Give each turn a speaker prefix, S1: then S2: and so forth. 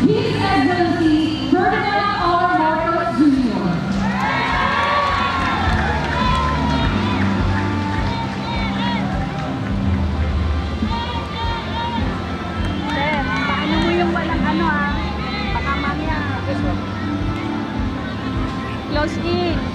S1: His Excellency Ferdinand R. Marcos Jr.
S2: Sir, paano mo yung walang ano ah? Baka mamaya. Close in.